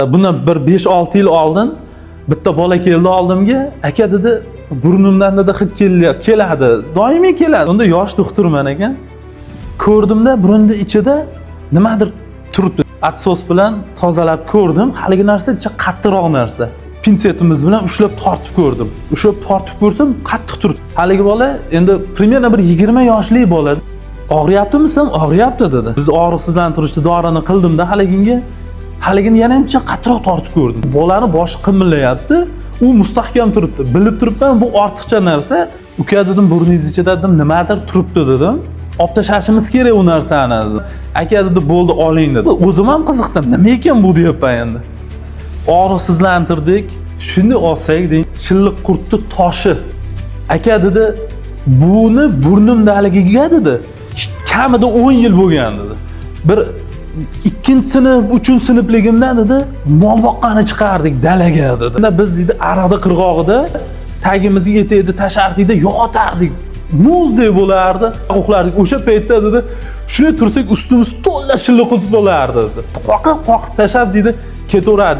Bundan bir 5-6 yil oldin bitta bola keldi oldimga. Aka, dedi, burnimdan, dedi, hid keladi, doimiy keladi. Unda yosh doktorman ekan. Ko'rdimda, burunni ichida nimadir turibdi. Отсос bilan tozalab ko'rdim. Haligi narsa qattiqroq narsa. Pinsetimiz bilan ushlab tortib ko'rdim. Ushlab tortib ko'rsam, qattiq turibdi. Haligi bola endi примерно bir 20 yoshli bola. Og'riyaptimi desam, og'riyapti dedi. Biz og'riqsizlantiruvchi dorini qildimda haliginga. Haligini yana ham qattiqroq tortib ko'rdim. Bolani boshi qimillayapti, u mustahkam turibdi. Bilib turibman, bu ortiqcha narsa. Uka, dedim, burningiz ichida, dedim, nimadir turibdi, dedim. Olib tashlashimiz kerak u narsani, dedim. Aka, dedi, bo'ldi, oling, dedi. O'zim ham qiziqdim, nima ekan bu deyapman endi. Og'riqsizlantirdik. Shunday olsak, deng, shilliq qurtni toshi. Aka, dedi, buni burnimdaligiga, dedi, kamida 10 yil bo'lgan, dedi. Bir ikkinchi sinf, uchinchi sinfligimdan, dedi, mol boqqani chiqardik dalaga, dedi. Biz, deydi, ariqni qirg'og'ida tagimizga etakni tashlardikda yo'qotardik. Muzdek bo'lardi. Uxlardik. O'sha paytda, dedi, shunday tursak, ustimiz to'la shilliq qurt bo'lardi, dedi. Qoqib qoqib tashlab, deydi, ketaverardik.